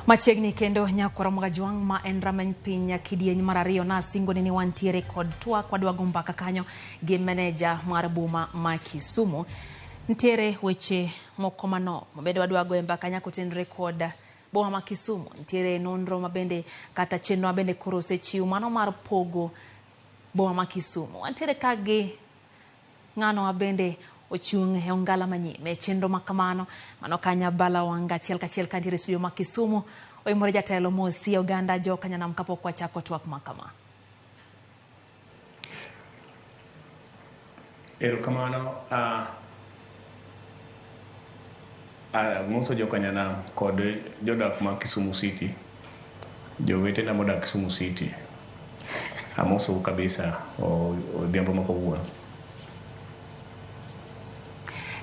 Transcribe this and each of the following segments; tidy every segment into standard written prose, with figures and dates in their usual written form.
Machiegni kendo nyakwara Mogajwang' ma en rameny piny kidieny mar ariyo na singo ni wantiere kod twak wadwa go mbaka kanyo gi meneja mar boma ma Kisumu. Nitiere weche moko manok mabende wadwa goyo mbaka nyaka otenre kod boma ma Kisumu. Nitiere nonro mabende kata chenro mabende koro osechiw mano mar pogo boma ma Kisumu. Wantiere ka gi ng'ano ma bende ochung' e ongala manyime chenro ma kamano mano kanya Bala Wanga achiel kachiel kantiere e studio ma Kisumu oimore jatelo mosi oganda jo Kanyanam kapok wachako twak ma kama. Erokamano amoso jo Kanyanam kod jodak ma Kisumu City, jowetena modak Kisumu City. Amosou kabisa odhiambo ma kawuono.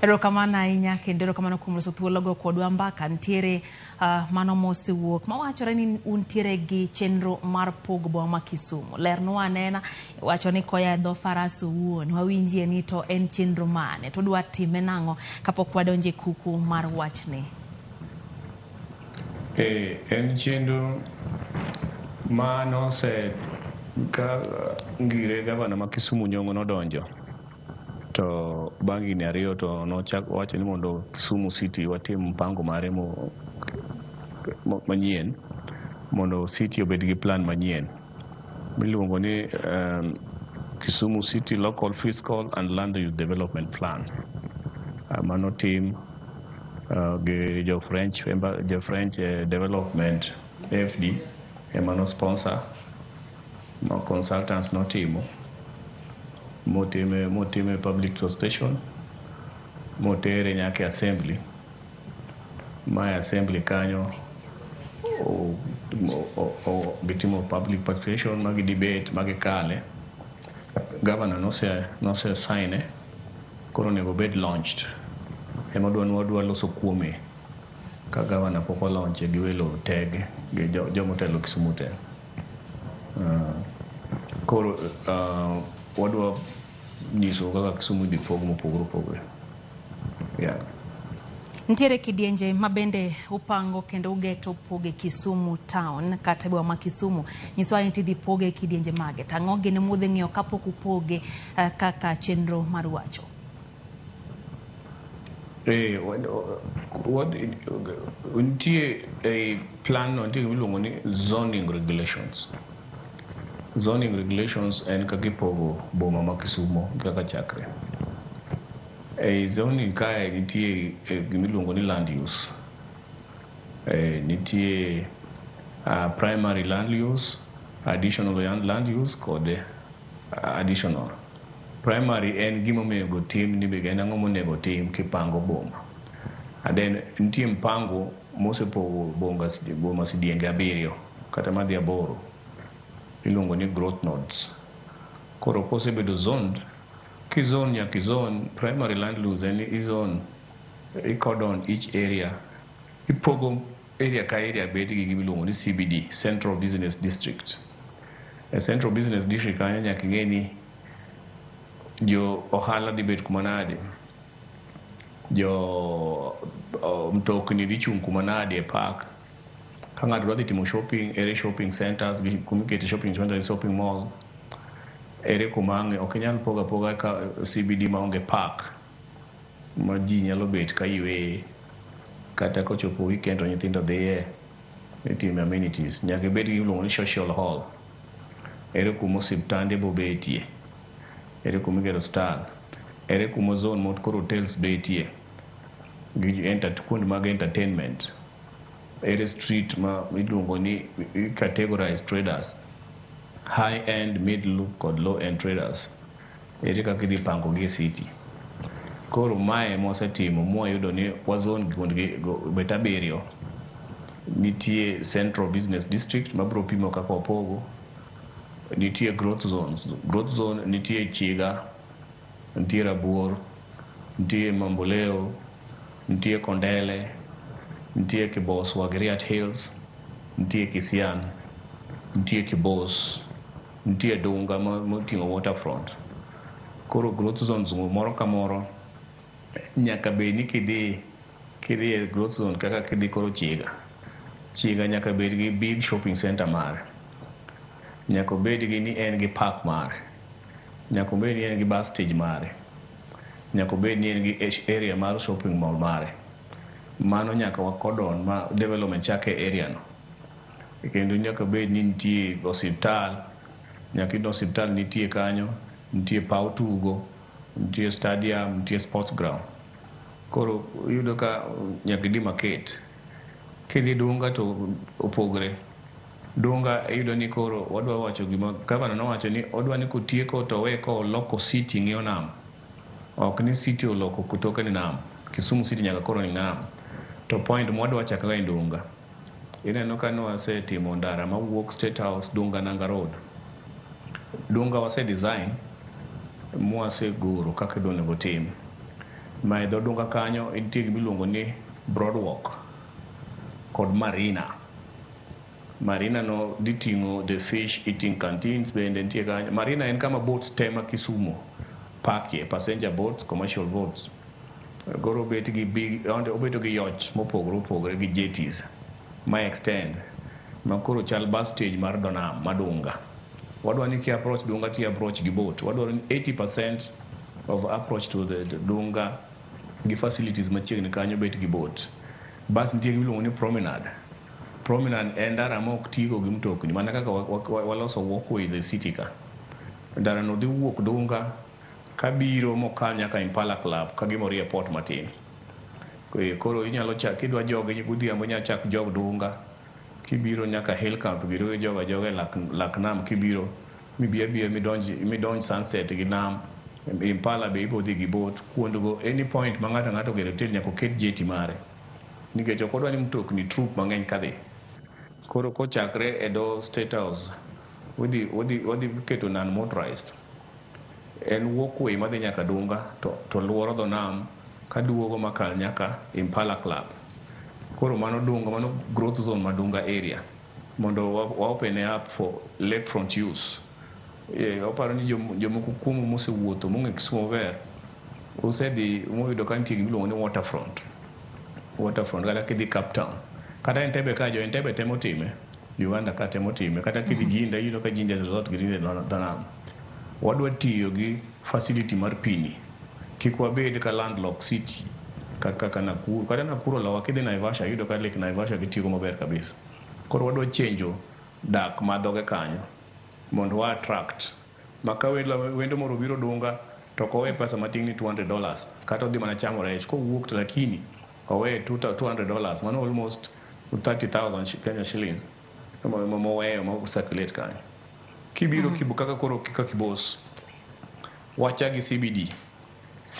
Erokamano ahinya kendo erokamano kuom loso thuologo kodwa mbaka. Nitiere mano mosewuok mawachore ni untiere gi chenro mar pogo boma ma Kisumu. Lernwa anena, iwacho ni koya e dho faras owuon, wawinjie ni to en chenro mane, to udwa time nang'o kapok wadonjo e kuku mar wachni. En chenro ma nose ka ngire gavana ma Kisumu Nyong'o nodonjo to bang' higni ariyo to nochak owacho ni mondo Kisumu City watim mpango mare manyien mondo city obed gi plan manyien miluongo ni Kisumu City Local Fiscal and Land Use Development Plan. Mano tim gi jo French, jo French Development AFD ema no sponsor ma consultants notimo motime public consultation motere nyaka e assembly ma e assembly kanyo gitimo public participation ma gi debate ma gikale. Governor nose sign koro onego obed launched. Ema wadwa loso kuome ka governor pok olaunche gi welo te gi jomotelo Kisumu te. Koro wadwa nyiso kaka Kisumu idhi pog mopogore opogore. Yeah. Nitiere kidienje mabende upango kendo ugeto poge Kisumu town kata boma ma Kisumu. Nyiswa ni tidhi poge kidienje mage. Tang'o gini mudhi ng'iyo kapok upoge kaka chenro mar wacho. Nitie e plan no nitie gimiluongo ni zoning regulations. Zoning regulations en kaka ipogo boma ma Kisumu kaka chakre. E zoning kae nitie gimiluongo ni land use. Nitie primary land use, additional land use kod additional. Primary en gima onego tim ni en ang'o monego tim kipango boma. And then nitie mpango mosepogo boma sidienge 7 kata madhi 8 iluongo ni growth nodes. Koro kosebedo zoned, kizone nyaka izone primary land use en izone i cordon each area ipogo area ka area bed gi gima iluongo ni CBD, Central Business District. E Central Business District kanyo nyaka ing'e ni jo ohala dhi bet kuma nade, jo mtokni dhi chung' kuma nade e park. Ka ng'ato dwa dhi timo shopping, ere shopping centers, kuma ikete shopping centers, shopping mall, ere kuma ang' ok inyal pogo apoga ka CBD maonge park ma ji nyalo bet ka yweye kata kochopo weekend to nyithindo dhiye itime amenities. Nyaka ibed gi iluongo ni social hall, ere kuma osiptande bobetie, ere kuma igero osiptal, ere kuma zone ma koro hotels betie gi kuonde mag entertainment, ere street ma iluongo ni categorize traders, high end, middle kod low end traders, ere kaka idhi pango gi e city. Koro mae mosetimo mwayudo ni wazone kuondgi bet 7. Nitie Central Business District mabiro pimo kaka wapogo, nitie growth zones. Growth zone nitie Chiga, nitie Rabuor, nitie Mamboleo, nitie Kondele, nitie Kibos Wagiriat Hills, nitie Kisian, nitie Kibos, nitie Dunga moting'o waterfront. Koro growth zones moro ka moro nyaka bed ni kidhi e growth zone kaka kidhi koro Chiga Chiga nyaka bed gi big shopping center mare. Nyaka obed gi ni en gi park mare. Nyaka obed ni en gi bus stage mare. Nyaka obed ni en gi area mar shopping mall mare. Mano nyaka wakodon ma development chake e area no. Kendo nyaka bed ni nitie osiptal, nyaka iyud osiptal nitie kanyo, nitie paw tugo, nitie stadium, nitie sports ground. Koro iyudo ka nyaka idhi market. Kidhi Dunga to opogre. Dunga iyudo ni koro wadwa wacho gima gavana nowacho ni odwa ni kotieko to owe koloko city ng'iyo nam. Ok ni city oloko toke ni nam. Kisumu city nyaka koro ni nam. To point mwadwa chako en Dunga. Ineno ka nwasetimo ndara mawuok State House Dunga Nanga Road. Dunga wase design mwaseguro kaka onego tim. Ma e dho Dunga kanyo nitie gima iluongo ni Broadwalk kod Marina. Marina no dhi ting'o the fish eating canteens bende nitie kanyo. Marina en kama boats te ma Kisumu pakie, passenger boats, commercial boats. Koro obet gi big, obedo gi yacht mopogore opogore gi jetties ma extend ma koro chal bus stage mar dho nam ma Dunga. Wadwa ni ki approach Dunga ti approach gi boat. Wadwaro ni 80% of approach to the Dunga gi facilities machiegni kanyo bet gi boat. Bas nitie gimiluongo ni promenade. Promenade en ndara ma ok tigo gi mtokni mana kaka waloso walkway the city ka. Ndara no dhi wuok Dunga kabiro mokal nyaka Impala Club ka gima orie port matin. Koro inyalo chak kidwa jog godhiambo inyalo chak jog Dunga kibiro nyaka Hill Camp biro jog ajoga e lak nam kibiro mibi abiya midonj sunset gi nam. Impala be ibo dhi gi boat kuondgo any point ma ng'ato ang'ato ogero hotel nyaka oket jetty mare. Nikech ok odwa ni mtokni troop mang'eny kadhi. Koro kochakre e dho State House wadhi keto non motorized. En walkway madhi nyaka Dunga to luoro dho nam kaduogo makal nyaka Impala Club. Koro mano Dunga, mano growth zone ma Dunga area mondo wa open up for lakefront use. Oparo ni jomoko kuomu mosewuotho mong'e Kisumu maber usedhi moyudo ka nitie gimiluongo ni waterfront. Waterfront kata kidhi Cape Town. Kata Entebbe ka jo Entebbe temo time. Uganda ka temo time. Kata kidhi Jinja iyudo ka Jinja resort gi dho nam. Wadwa tiyo gi facility mar pini. Kik wabed ka landlocked city kaka Nakuru. Kata Nakuru olowa kidhi Naivasha iyudo ka Lake Naivasha gitiyogo maber kabisa. Koro wadwa chenjo dak ma dhoge kanyo mondo wa attract. Ma ka wendo moro obiro Dunga to ok owe pesa matin ni $200 kata odhi mana chamo rech kowuok to lakini owe $200 mano almost 30,000 Kenya shillings moweyo ma circulate kanyo. Kibiro kaka koro kaka Kibos wacha gi CBD.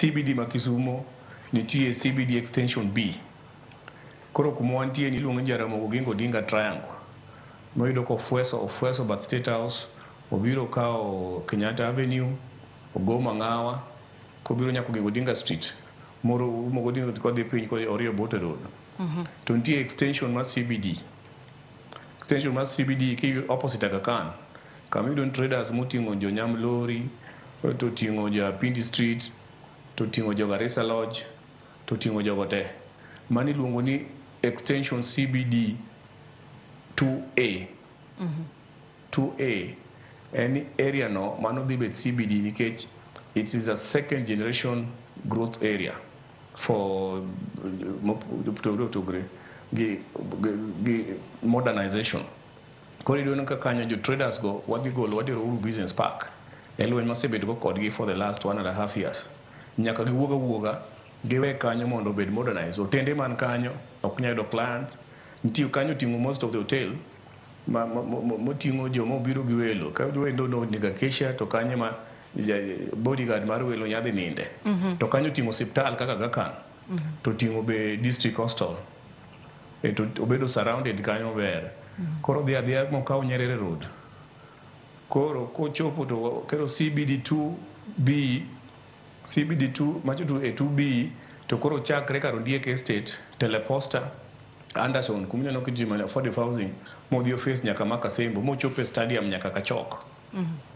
CBD ma Kisumu nitie CBD extension B. Koro kuma wantie ni iluongo ni Jaramogi Oginga Odinga Triangle. Moyudo ka ofweso bath State House, obiro kawo Kenyatta Avenue, ogo Mang'awa, kobiro nyaka Oginga Odinga Street. Moro Oginga Odinga kodhi piny kodhi oriyo Obote Road. To nitie extension mar CBD. Extension mar CBD ki opposite Aga Khan. Kama iyudo ni traders moting'o jo Nyamlori, to oting'o jo Apindi Street, to oting'o jo Garissa Lodge, to oting'o jogo te. Mano iluongo ni extension CBD 2A. 2A en area no mano dhi bet CBD nikech it is a second generation growth area for mopogore opogore gi modernization. Koro iyudo ka kanyo jo traders go wadhi golo wadhi Uhuru Business Park. E lweny masebedo go kodgi for the last 1.5 years. Nyaka giwuog awuoga giwe kanyo mondo obed modernized. Otende man kanyo ok nyal yudo clients. Nitie kanyo oting'o most of the hotel moting'o joma obiro gi welo. Ka wendo onego Acacia to kanyo ma bodyguard mar welo nyadhi ninde. To kanyo oting'o osiptal kaka Aga Khan. To oting'o be district hostel. To obedo surrounded kanyo maber. Koro dhi adhiya mokaw Nyerere Road. Koro kochopo to koro CBD 2B, CBD 2 macho to 2B to koro chakre kar Ondiek Estate, Teleposta, Anderson kuma ineno ka ji manyo affordable housing modhi office nyaka Makasembo mochopo e stadium nyaka Kachok.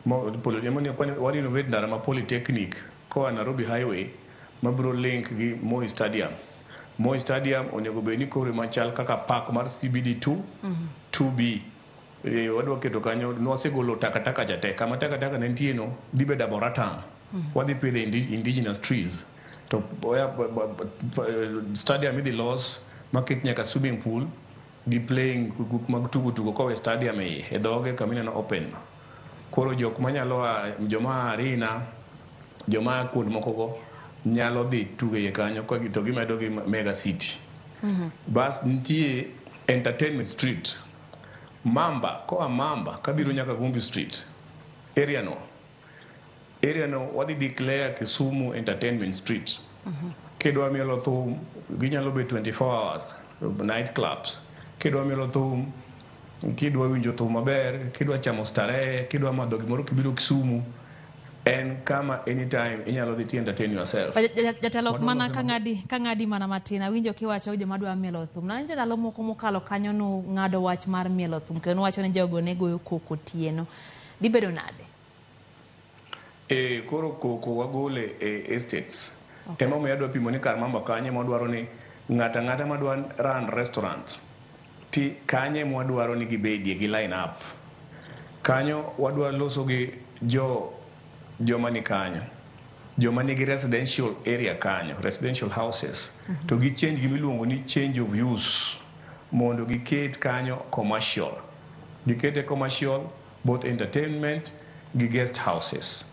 Wa renovate ndara ma Polytechnic koa Nairobi Highway mabiro link gi Moi Stadium. Moi Stadium onego bed ni koro machal kaka park mar CBD 2 2B. Wadwa keto kanyo, nwasegolo takataka cha te. Kama takataka ne nitie no dhi bedo arboretum. Wadhi pidho indigenous trees. To stadium idhi los maket nyaka swimming pool gi playing mag tugo tugo kowe stadium e iye e dhoge kamineno open. Koro jok manyalo a joma a Arena, joma a kuond moko go nyalo dhi tugo iye kanyo to gimedo gi Mega City. Bas nitie Entertainment Street. Mamba, koa Mamba kabiro nyaka Gumbi Street. Area no. Area no wadhi declare Kisumu Entertainment Street. Kidwa mielo thum, ginyalo bet 24 hours, night clubs. Kidwa mielo thum, kidwa winjo thum maber, kidwa chamo starehe, kidwa madho gimoro kibiro Kisumu, en kama anytime inyalo dhi ti entertain yourself. Jatelo ok mana ka ng'adi mana matin awinjo kiwacho joma dwa mielo thum. Nawinjo ndalo moko mokalo kanyo nu ng'ado wach mar mielo thum kendo nuwacho ni jogo ne goyo koko otieno. Dhi bedo nade? E, koro koko wagole e estates. Emomiyo adwa pimo ni kar Mamba kanyo ema wadwaro ni ng'ato ang'ata madwa run restaurant ti kanye mwadwaro ni gibedie gi line up. Kanyo wadwa loso gi joma ni kanyo. Joma nigi residential area kanyo, residential houses. To gi change gimiluongo ni change of use mondo giket kanyo commercial. Gikete commercial, both entertainment gi guest houses.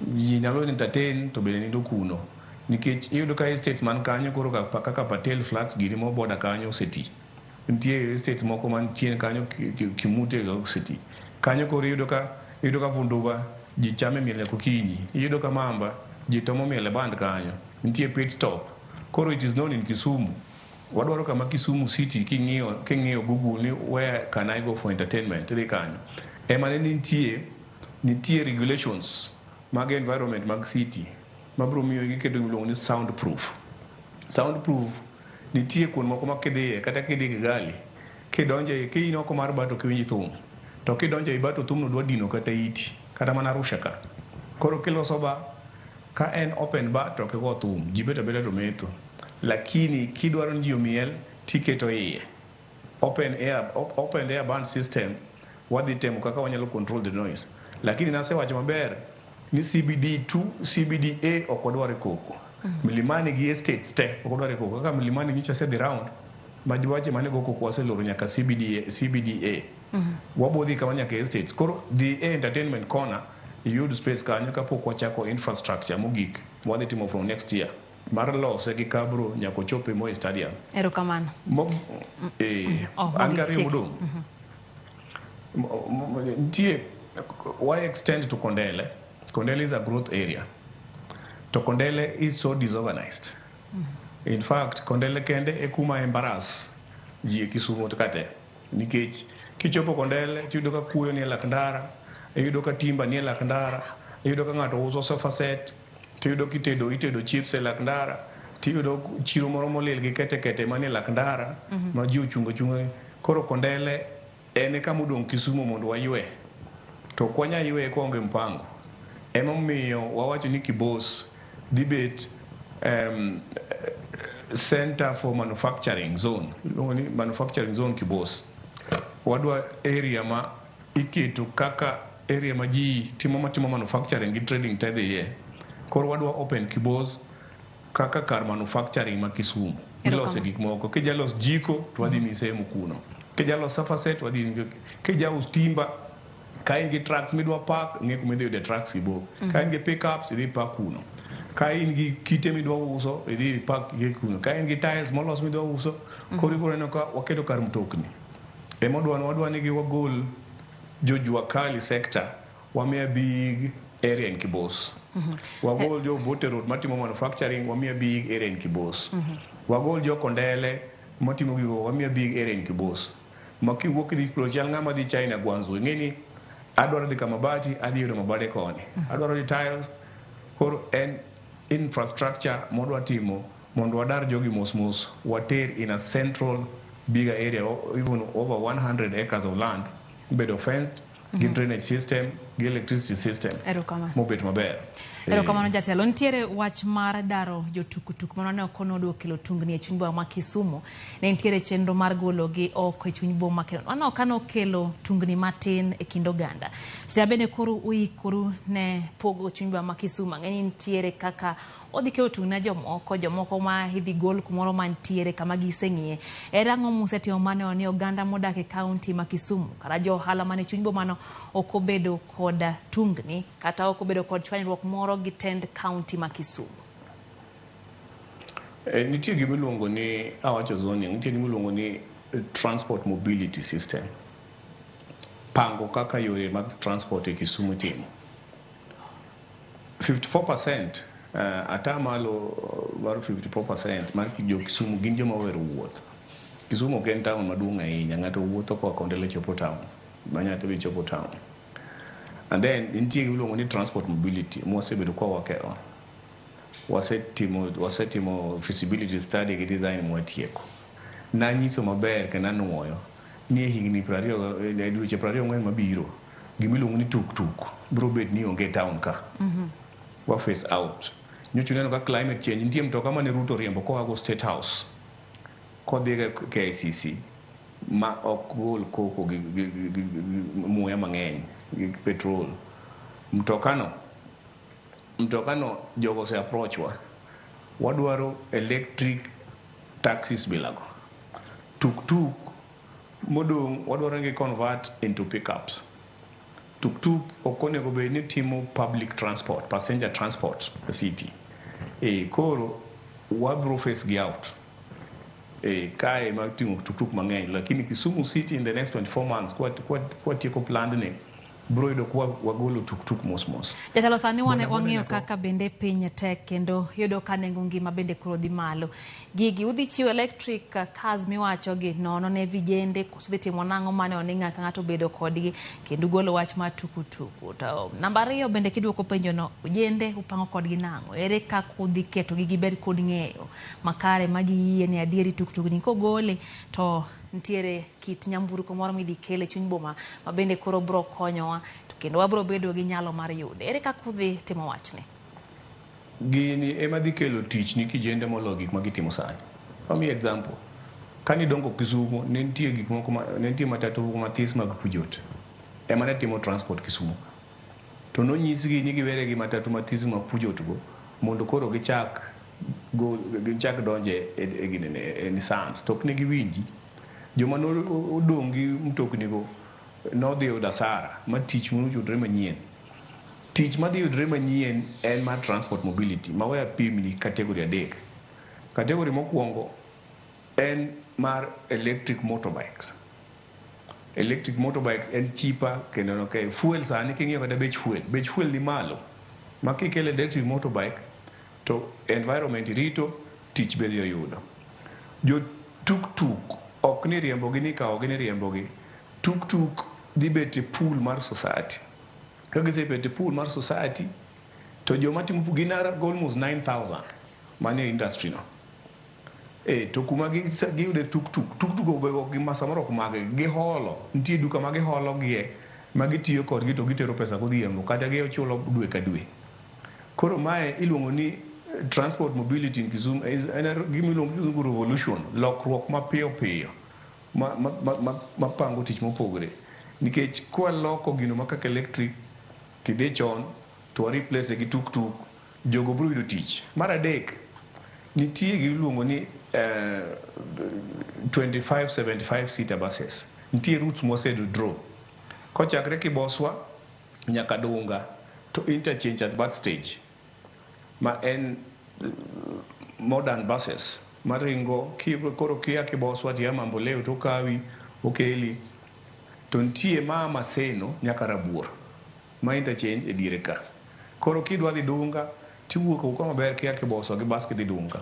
Ji nyalo entertain to bende nindo kuno. Nikech iyudo ka estate man kanyo koro kaka Patel Flats gini mo border kanyo oseti. Nitie estate moko man chien kanyo Kimute oseti. Kanyo koro iyudo ka Vunduba ji chame miel nyaka okinyi. Iyudo ka Mamba ji tomo miel e band kanyo. Nitie pit stop. Koro it is known in Kisumu. Wadwaro kama Kisumu City king'iyo Google ni where can I go for entertainment idhi kanyo. Ema ne nitie regulations mag environment mag city mabiro miyo giketo gimiluongo ni sound proof. Sound proof nitie kuond moko ma kidhiye kata kidhi Kigali kidonjo ka in oko mar bar to ok iwinj thum to kidonjo ei bar to thumno dwa dino kata iti kata mana Arusha ka. Koro kiloso bar ka en open bar to ok igo thum ji bet abeta to metho. Lakini kidwaro ni ji omiel tiketo iye. Open air band system wadhi temo kaka wanyalo control the noise. Lakini nasewacho maber ni CBD 2, CBD A ok wadwar koko. Milimani gi estates te ok wadwar koko. Kaka Milimani nyocha asedhi round ma wache mane go koko waseloro nyaka CBD, CBDA. Wabo dhi kama nyaka estates. Koro dhi e entertainment corner iyud space kanyo kapok wachako infrastructure mogik mwadhi timo from next year mar lose gi Cabro nyaka ochop e Moi Stadium. Erokamano. Oh, an mogik gariyo tiek. modong'. Nitie why extend to Kondele. Kondele is a growth area. To Kondele is so disorganized. In fact, Kondele kende e kuma embarrass ji e Kisumu kate. Nikech kichopo Kondele tiyudo ka kuoyo nie lak ndara, iyudo ka timber nie lak ndara, iyudo ka ng'ato uso sofa set, tiyudo kitedo itedo chips e lak ndara, tiyudo chiro moro molil gi kete kete manie lak ndara ma ji ochungo achunga. Koro Kondele en e kama odong' Kisumu mondo waywe. To ok wanyal yweye kwaonge mpango. Emomiyo wawacho ni Kibos dhi bet center for manufacturing zone. Iluongo ni manufacturing zone Kibos. Wadwa area ma iketo kaka area ma ji timo matimo manufacturing gi trading te dhiye. Koro wadwa open Kibos kaka kar manufacturing ma Kisumu. Ilose Erokamano. gik moko. Kijalos jiko to wadhi miyi sehemu kuno. Kijalos sofa set wadhi miyi. Kijaus timber ka in gi trucks midwa park ng'e kuma idhi yude trucks ibo. Ka in gi pickups idhi park kuno. Ka in gi kite midwa uso idhi park gi kuno. Ka in gi tiles molos midwa uso koro ibiro neno ka waketo kar mtokni. Ema wadwa ni gi wagol jo jua kali sector wamiya big area in Kibos. Wagol jo Obote Road matimo manufacturing wamiya big area in Kibos. Wagol jo Kondele matimo gigo wamiya big area in Kibos. Ma kiwuok idhi chal ng'ama dhi China Guangzhou ing'e ni adwaro dhi Kamabati adhi yudo mabade koni. Adwaro dhi tiles koro en infrastructure modwa timo mondo wadar jogi mos mos water in a central bigger area even over 100 acres of land bedo fenced gi drainage system. gi electricity system Erokamano. mobet maber. Erokamano jatelo. Nitiere wach mar daro jotukutuk mano ne ok nodwa kelo tungni e chuny boma ma Kisumu. Ne nitiere chenro mar gologi oko e chuny boma kendo mano ok nokelo tungni matin e kind oganda. Seche bende koro uikoru ne pogo chuny boma ma Kisumu. Ang'e ni nitiere kaka odhi kelo tungni ne jomoko, jomoko ma idhi gol kumoro mantiere kama giseng'iye. En ang'o musetimo maneno ni oganda modak e kaunti ma Kisumu kata jo ohala man e chuny bomano ok obedo kod tungni kata ok obedo kod chwanyruok moro gi tend kaunti ma Kisumu? Nitie gima iluongo ni awacho zoning, nitie gima iluongo ni transport mobility system. Pango kaka yore mag transport e Kisumu itimo. 54%, ata malo mar 54% mar jo Kisumu gin joma ohero wuoth. Kisumu ok en town maduong' ahinya, ng'ato wuotho koa Kondele chopo town, Manyatta be chopo town. And then nitie gima iluongo ni transport mobility mwasebedo kwa wakewa. Wasetimo feasibility study gi design mwatieko. Nanyiso maber kendo anuoyo ni e higni 20, e dweche 24 mabiro, gima iluongo ni tuk-tuk biro bet ni onge e town ka. Wa phase out. Nyocha uneno ka climate change, nitie mtoka mane Ruto oriembo koa go State House kodhi e KICC ma ok gol koko gi muya mang'eny gi petrol. Mtokano jogo ose approach wa. Wadwaro electric taxis bilago. Tuk-tuk modong' wadwaro ni gi convert into pickups. Tuk-tuk ok onego bed ni timo public transport, passenger transport e city. Koro wabro phase gi out. Kae mar ting'o tuk-tuk mang'eny, lakini Kisumu City in the next 24 months kwa tieko plan ni bro yudo kwa wagolo tuk-tuk mos mos. Jatelo, sani Boda boda wang'eyo nyaka kaka bende piny tek kendo yudo ka nengo ngima bende koro dhi malo. Gigi udhi chiwo electric cars miwacho gi nono ne vijende koso udhi timo nang'o maneno ni ng'ato ka ng'ato obedo kodgi kendo golo wach mar tukutuku. To namba ariyo bende kiduoko penjo no, ojende upango kodgi nang'o? Ere kaka udhi ketogi gibed kod ng'eyo makare ma giyie ni adieri tuktuk ni kogole to nitiere kit nyamburko moro midhi kel e chuny boma ma bende koro bro konyowa to kendo wabro bedo gi nyalo mar yude. Ere kaka udhi timo wachni? Gini ema dhi kelo tich ni kijende moloyo gik ma gitimo sani. Amiyi example. Kani dongo Kisumu, ne nitie gik moko ma, ne nitie matatu moko mathis mag Peugeot. Ema ne timo transport Kisumu. To nonyisgi ni giwere gi matatu mathis mag Peugeot go mondo koro gichak donje e ginene, e Nissans. To ok ne giwinji. Joma nodong' gi mtokni go nodhi yudo asara ma tich noyudre manyien. Tich madhi yudre manyien en mar transport mobility ma we apimni category adek. Category mokwongo en mar electric motorbikes. Electric motorbike en cheaper kendo ok fuel sani king'iyo kata bech fuel ni malo. Ma kikelo electric motorbike to environment rito, tich be dhi yudo. Jo tuk-tuk ok ni riembogi ni kawogi ni riembogi. Tuk-tuk dhi bet e pool mar society. Ka gisebet e pool mar society, to joma timo gin almost 9,000 manie industry no. To kuma giyude tuk-tuk, tuk-tuk be ok gi samoro ok mag gi, giholo, nitie duka ma giholo gie, ma gitiyo kodgi to gitero pesa godhiambo, kata gichulo dwe ka dwe. Koro mae iluongo ni transport mobility in Kisumu, en gima iluongo gi Kizungu revolution, lokruok mapiyo piyo, ma pango tich mopogore. Nikech kwaloko gino ma kaka electric, tidhi chon, to wa replace gi tuk-tuk, jogo biro yudo tich. Mar adek, nitie gima iluongo ni 25-75 seater buses. Nitie routes mwase draw. Kochakre Kiboswa nyaka Dunga to interchange at that stage ma en modern buses maringo koro kia Kiboswa tiya Mamboleo to okawi okeli to nitie ma Maseno nyaka Rabuor ma interchange e diere ka. Koro kidwa dhi Dunga tiwuok awuoka maber kia Kiboswa gi bas kidhi Dunga.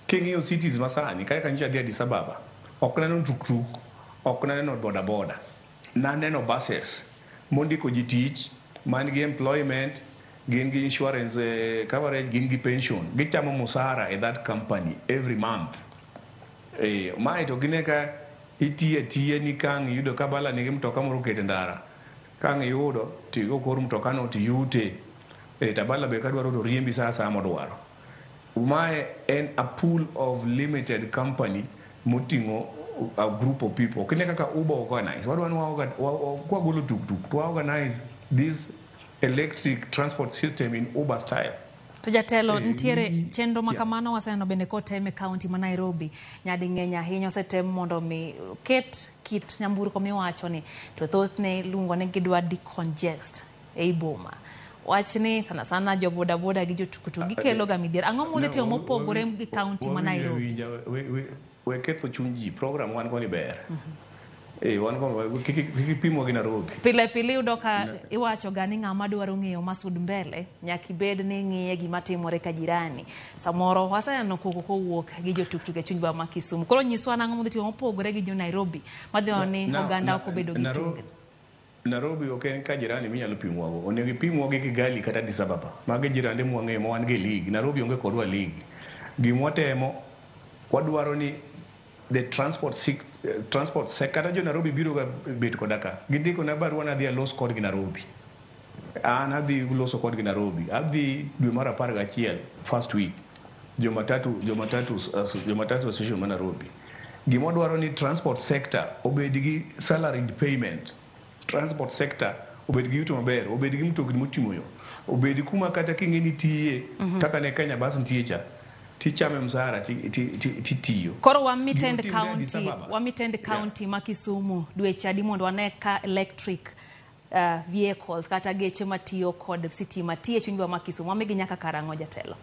King'iyo cities masani kaka nyocha adhi Addis Ababa ok naneno tuk-tuk, ok naneno boda boda. Naneno buses mondiko ji tich, man gi employment, gin gi insurance coverage, gin gi pension. Gichamo musara e that company every month. Mae to gine ka itiyo atiya ni kang' iyudo ka bala nigi mtoka moro oketo e ndara. Ka ang' iyudo to igo kor mtokano to iyute. Tabala be kadwaro to riembi sa asaya modwaro. Mae en a pool of limited company moting'o a group of people. Kine kaka Uber organize. Wadwa ni kwagolo tuk tuk to wa organize this electric transport system in Uber style. To jatelo, nitiere chenro ma kamano waseneno bende kotem e kaunti ma Nairobi nyading'eny ahinya. Osetem mondo mi ket kit nyamburko miwacho ni to thothne iluongo ni gidwa decongest ei boma. Wachni sana sana jo boda boda gi jo tukutuk gikelo ga midhiero. Ang'o mudhi timo mopogore gi kaunti ma Nairobi? We ketho chuny ji. Program wan go ni ber. Wan go kik ipimwa gi Nairobi. Pile pile iyudo ka iwacho ga ni ng'ama dwaro ng'eyo masud mbele nyaka ibed ni ing'iye gima timore ka jirani. Samoro waseneno koko kowuok gi jo tuktuk e chuny boma ma Kisumu. Koro nyiswa nang'o mudhi timo mopogore gi jo Nairobi madhi neno ni oganda ok obedo gi tungni. Nairobi ok en ka jirani minyalo pimwago. Onego ipimwa gi Kigali kata Addis Ababa. Magi jirande mwang'eyo ma wan go e league. Nairobi onge kodwa league. Gimwatemo, wadwaro ni the transport sector, kata jo Nairobi biro ga bet koda ka. Gindiko na barua nadhi alos kodgi Nairobi. An adhi loso kodgi Nairobi. Adhi dwe mar 11 first week. Jo matatu association ma Nairobi. Gima wadwaro ni transport sector obed gi salaried payment. Transport sector obed gi yuto maber, obed gi mtokni moting'o yo, obed kuma kata king'e ni tiye kaka ne Kenya Bus nitie cha, tichame msara titiyo. Koro wamitend Gima timre Addis county Ababa. wamitend county ma Kisumu dweche adi mondo wane ka electric vehicles kata geche matiyo kod sitima tiyo e chuny boma ma Kisumu? Wamigi nyaka karang'o, jatelo,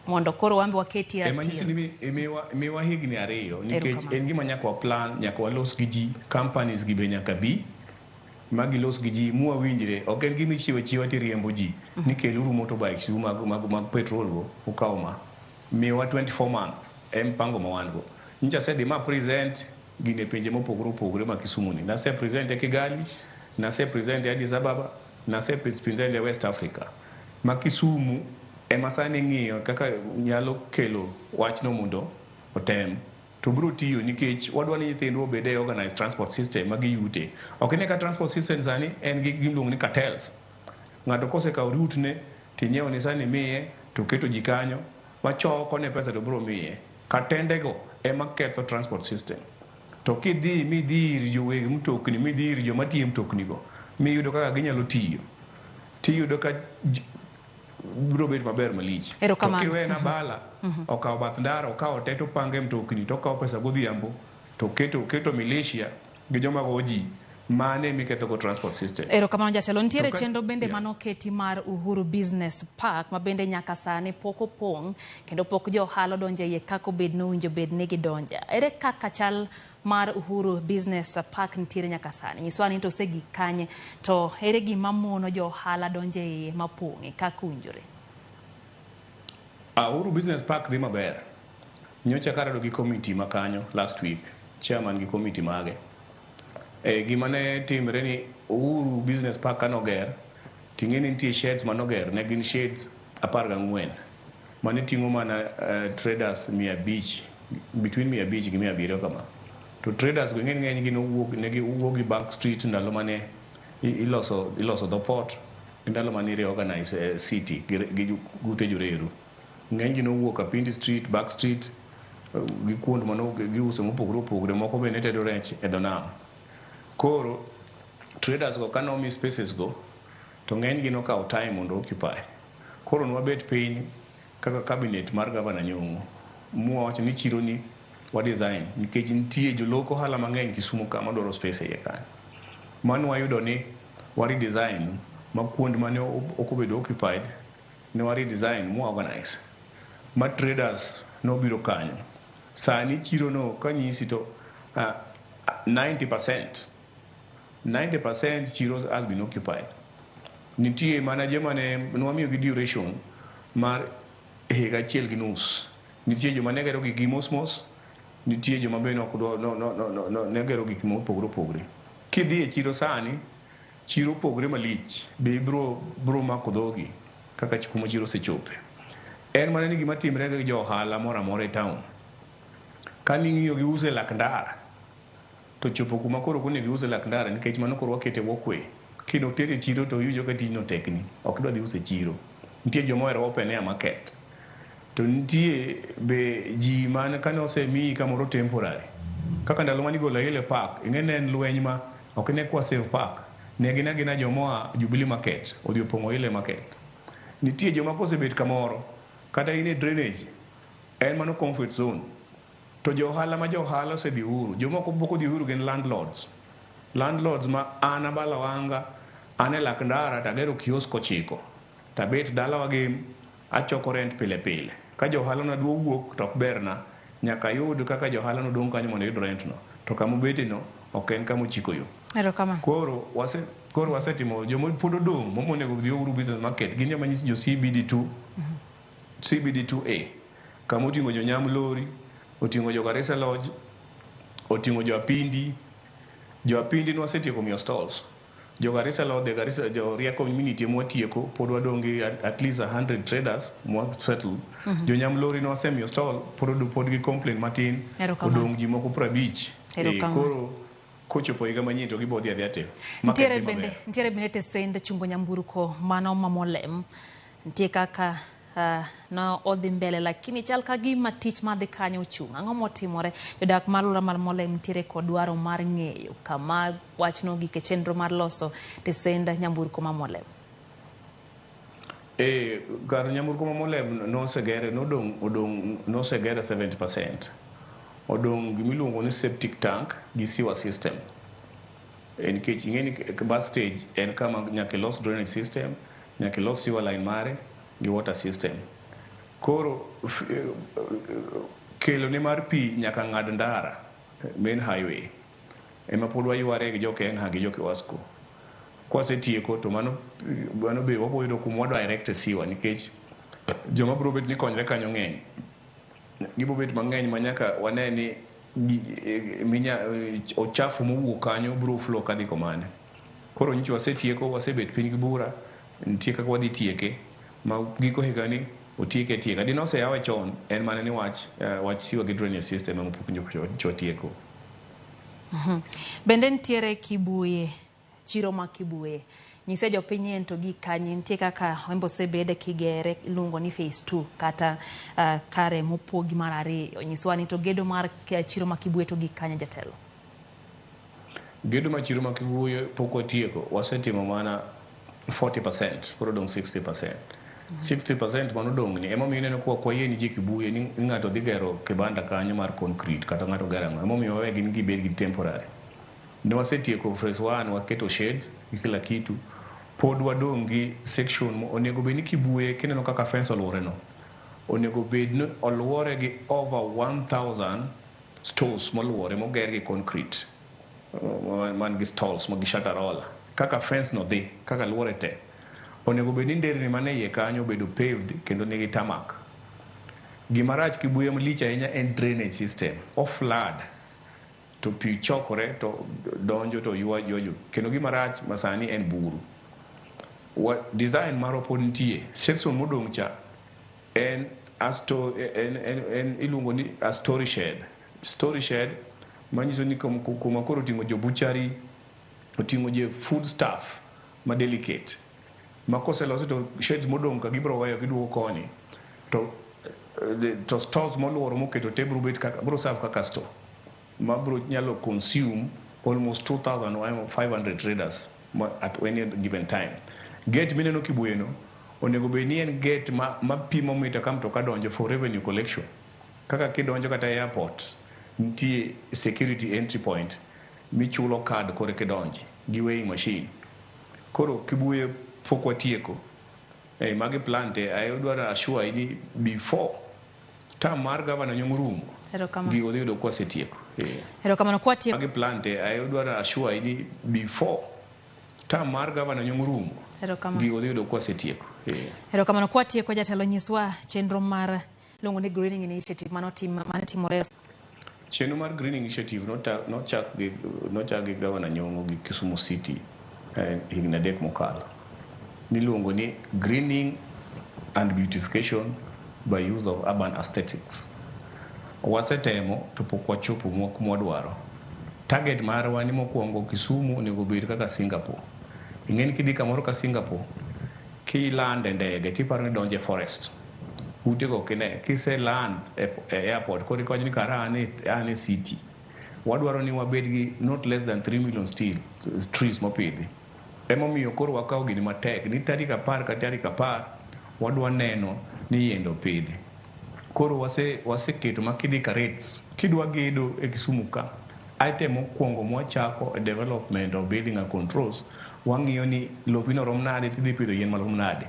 mondo koro wan be waketie Ema nyisi ratil? ni miwa higni 2 nikech Erokamano. en gima nyaka wa plan, nyaka walos gi ji, companies gi be nyaka bi ma gilos gi ji mwawinjre. Ok en gima ichiwo achiwa tiriembo ji ni keluru motorbikes u mag petrol go ukaw ma. Miwa 24 month e mpango ma wan go. Nyocha asedhi ma present gini e pinje mopogore opogore ma Kisumu ni. Nase present e Kigali, nase present e Addis Ababa, nase present e West Africa. Ma Kisumu ema sani ng'iyo kaka nyalo kelo wachno mondo otem. To biro tiyo nikech wadwa ni nyithindwa obed e organized transport system ma giyute. Ok ine ka transport system sani en gi gimiluongo ni cartels. Ng'ato kosekawo route ne tinyiewo ne sani miye to keto ji kanyo machoko ne pesa to biro miye. Katendego ema ketho transport system. To kidhi midhi ir joweg mtokni, midhi ir joma tiyo e mtoknigo, miyudo kaka ginyalo tiyo, tiyudo ka biro bet maber malich. To Erokamano. kiwena bala, okawo bath ndara, okawo te topango e mtokni, tokawo pesa godhiambo, to keto militia gi joma go ji, mane miketho go transport system. Erokamano, jatelo. Nitiere chenro bende manoketi mar Uhuru Business Park ma bende nyaka sani pok opong' kendo pok jo ohala odonjo e iye kaka obed nowinjo bed ni gidonje. Ere kaka chal mar Uhuru Business Park nitiere nyaka sani? Nyiswa ni to osegik kanye, to ere gima mono jo ohala donjo e iye mapong'e kaka owinjore? Uhuru Business Park dhi maber. Nyocha karado gi committee ma kanyo last week, chairman gi committee mage. Gima ne timre ni Uhuru Business Park kanoger, ting'e ni nitie sheds manoger, ne gin sheds 14 mane ting'o mana traders 500, between 500 gi 700 kama. To traders go ing'e ni ng'enygi nowuok, ne giwuok gi Bank Street ndalo mane iloso dho port gi ndalo mane reorganize city gi ute joreru. Ng'enygi nowuok Apindi Street, Back Street, gi kuond mano giuso mopogore opogore, moko be ne tedo rech e dho nam. Koro traders go kanomi spaces go, to ng'enygi nokawo time mondo occupy. Koro nwabet piny kaka cabinet mar Gavana Nyong'o, mwawacho ni chiro ni wa design nikech nitie jolok ohala mang'eny Kisumu ka madwaro space e iye kanyo. Mano wayudo ni wa redesign ma kuond mane ok obedo occupied ne wa redesign mwa organize ma traders nobiro kanyo. Sani chiro no kanyisi to 90% chiro has been occupied. Nitie mana joma ne nwamiyogi duration mar higa achiel gi nus. Nitie joma ne gero gikgi mos mos, nitie joma be nok dwa no, ne gero gik mopogore opogore. Kidhi e chiro sani, chiro opogore malich, be ibiro biro mako dhogi kaka kuma chiro osechope. En mana ni gima timre gi jo ohala moro amora e town. Kaning'iyo giuso e lak ndara, to chopo kuma koro ok onego gius e lak ndara nikech mano koro wakete walkway. Kino teri e chiro to iwinjo ka tijno tekni, ok idwa dhi uso e chiro. Nitie joma ohero open air market. To nitie be ji man kane osemiyi kamoro temporary. Kaka ndalo mane igolo Ile Park, ing'e ne en lweny ma ok ne kwa save park. Ne gin agina joma oa Jubilee Market odhi opong'o Ile Market. Nitie joma kosebet kamoro, kata in e drainage, en mano comfort zone. To jo ohala ma jo ohala osedhi Uhuru, jomoko pok odhi Uhuru gin landlords. Landlords ma an abalo wanga, an e lak ndara tagero kiosk 9. Tabet dalawa gi achoko rent pile pile. Ka jo ohala na dwa wuok to ok berna, nyaka ayud kaka jo ohala no dong' kanyo mondo ayud rent no. To kama obete no ok en kama ochiko yo. Erokamano. Koro wasetimo joma pod odong' monego odhi Uhuru Business Market gin joma nyiso jo CBD2, CBD2A kama oting'o jo Nyam Lori, oting'o jo Garissa Lodge, oting'o jo Apindi. Jo Apindi nwasetieko miyo stalls. Jo Garissa Lodge, Garissa, jo Rieko Community mwatieko pod wadong' gi at least 100 traders mwa settle. Jo Nyam Lori nwasemiyo stall, pod gi complain matin, odong' ji moko 50. Koro kochopo higa manyien to gibo dhi adhiya te. Nitiere bende tesend chungo nyamburko mano ma Molem. Nitie kaka no odhi mbele lakini chal ka gima tich madhi kanyo ochung'. Ang'o motimore? Jodak mar alwora mar Molem nitiere kod dwaro mar ng'eyo kama wachno gike chenro mar loso tesend nyamburko ma Molem. Kar nyamburko ma Molem nosegere, nosegere 70%. Odong' gimiluongo ni septic tank gi sewer system. Nikech ing'e ni bus stage en kama nyaka ilos drainage system, nyaka ilos sewer line mare gi water system. Koro kelo ne mar pi nyaka ng'ad ndara, main highway. Ema pod wayware gi jo Kenha gi jo Kiwasco. Kwasetieko to mano be wabiro yudo kuma wa direct e sewer nikech joma biro bet ni konyre kanyo ng'eny. Gibo bet mang'eny ma nyaka wane ni ochafu mowuok kanyo biro flow kadhi komane. Koro nyicho wasetieko, wasebet piny gi bura, nitie kaka wadhi tieke ma giko higani otieke atieka. Dine oseyawe chon, en mana ni wach sewer gi drainage system ema pok nyocha watieko. Bende nitiere Kibuye, chiro ma Kibuye. Nyise jopiny en to gi kanye nitie kaka embo osebede kigere iluongo ni phase 2 kata kare mopogi mar 2. Nyiswa ni to gedo mar chiro ma Kibuye to gi kanye jatelo? Gedo mar chiro ma Kibuye pok watieko, wasetimo mana 40%, koro odong' 60%. 60% manodong' ni emomiyo ineno ka ok wayie ni ji Kibuye ni ng'ato dhi gero kibanda kanyo mar concrete kata ng'ato gero ang'o. Emomiyo wawe gin gibed gi temporary. Ne wasetieko phase 1, waketo shades gi kila kitu. Pod wadong' gi section onego bed ni Kibuye kineno kaka fence oluore no. Onego bed ni oluore gi over 1000 stores moluore moger gi concrete man gi stalls ma gi shutter roller. Kaka fence no dhi, kaka luore te. Onego bed ni nderni mane iye kanyo obedo paved kendo nigi tarmac. Gima rach Kibuye malich ahinya en drainage system. O flood to pi chokore to donjo to ywa jo. Kendo gima rach masani en buru. Design marwa pod nitie. Section modong' cha en iluongo ni a story shed. Story shed manyiso ni kuma koro oting'o jo butchery, oting'o jo food stuff ma delicate. Ma koselosi to sheds modong' ka gibiro weyo giduogo koni. To stores moluoro moketo te biro bet kaka, biro serve kaka store. Ma biro nyalo consume almost 2,500 traders at any given time. Gate mineno Kibuye no, onego bed ni en gate ma pimo mita ka mtoka donjo for revenue collection. Kaka kidonjo kata airport, nitie security entry point michulo card kore kidonji gi weighing machine. Koro Kibuye pok watieko. Magi plan te, adwaro assure ni before term mar governor Nyong'o rumo, gigo dhi yudo kwasetieko. Erokamano kwatieko. Magi plan te, adwaro assure ni before term mar governor Nyong'o rumo, gigo dhi yudo kwasetieko. Erokamano kwatieko jatelo nyiswa chenro mar luongo ni Greening Initiative manotimore. Chenro mar Greening Initiative nochak gi governor Nyong'o gi Kisumu City higni 3 mokalo. Niluongo ni Greening and Beautification by use of urban aesthetics. Wasetemo to pok wachopo kuma wadwaro. Target marwa ni mokwongo Kisumu onego bed kaka Singapore. Ing'eni kidhi kamoro ka Singapore, kiland e ndege tiparo ni donjo e forest. Utego ok ine. Kise land e airport, koro iwacho ni kara an e city. Wadwaro ni wabed gi not less than 3 million steel trees mopidhi. Emomiyo koro wakawo gini matek ni tarik 10 ka tarik 10 wadwa neno ni yiende opidhi. Koro waseketo ma kidhi ka rates, kidwa gedo e Kisumu ka, item mokwongo mwachako e development of building and controls, wang'iyo ni lopino rom nade tidhi pidho yien marom nade.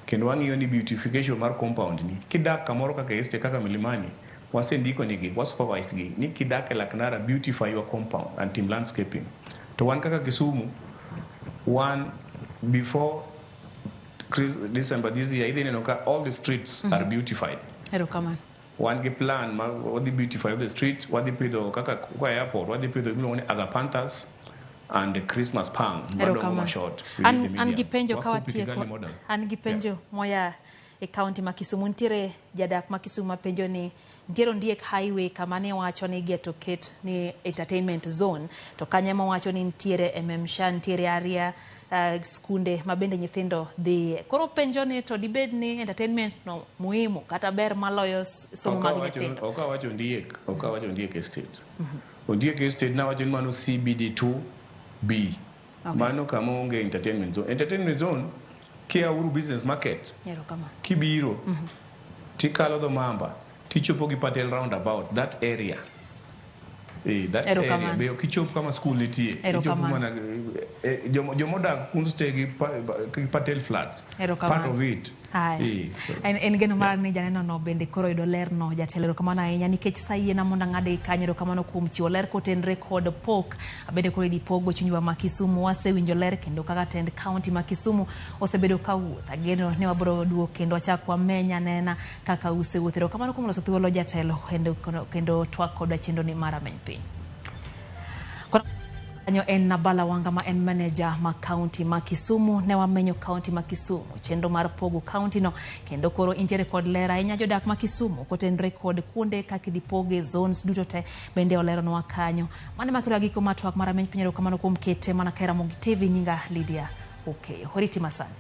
Kendo wang'iyo ni beautification mar compound ni. Kidak kamoro kaka estate kaka Milimani, wasendiko nigi, wa supervise gi, ni kidak e Laknara, beautify your compound and tim landscaping. To wan kaka Kisumu, wan before December this year, idhi neno ka all the streets are beautified. Erokamano. Wan gi plan ma wadhi beautify the streets, wadhi pidho kaka kwa airport, wadhi pidho gimiluongo ni agapanthus and Christmas palm madongo Erokamano. mashort. An gi penjo ka Wa copy watieko. Kigali model. An gi penjo moya e kaunti ma Kisumu. Nitiere jadak ma Kisumu mapenjo ni nitiere Ondiek Highway kama ne wacho ni igeto ket ni entertainment zone, to kanyo ema wacho ni nitiere MM Shah, nitiere area skunde ma bende nyithindo dhiye. Koro penjo ni to dibed ni entertainment no muhimu kata ber maloyo somo mag nyithindo? Ok awacho Ondiek, ok awacho Ondiek Estate. Ondiek Estate nawacho ni mano CBD 2B. Mano kama onge entertainment zone. Entertainment zone kia Uru Business Market Erokamano. kibiro tikalo dho Mamba tichopo gi Patel roundabout, that area. That area Erokamano. be ok ichop kama school nitie. Ichopo Erokamano. mana jomodak Kunste gi Patel Flats. Erokamano. Part of it. Haya. En geno mar ni janeno no bende koro yudo ler no. Jatelo, erokamano ahinya nikech sa yiena mondo ang'ade kanyo. Erokamano kuom chiwo ler kotenre kod pok bende koro idhi pogo chunywa ma Kisumu. Wasewinjo ler kendo kaka tend kaunti ma Kisumu osebedo ka wuoth. Ageno ni wabiro duogo kendo wachak wameny anena kaka usewuotho. Erokamano kuom loso thuolo, jatelo, kendo twak kodwa chenro ni mar Rameny Piny. Kanyo en Nabala Wanga ma en manager ma kaunti ma Kisumu. Ne wamenyo kaunti ma Kisumu, chenro mar pogo kaunti no, kendo koro intiere kod ler ahinya jodak ma Kisumu kotenre kod kuonde kaka idhi poge zones duto te bende oleronwa kanyo. Mano ema koro giko mar twak mar Rameny Piny. Erokamano kuom kete mana ka Ramogi TV. Nyinga Lydia Okeyo. Oriti masani.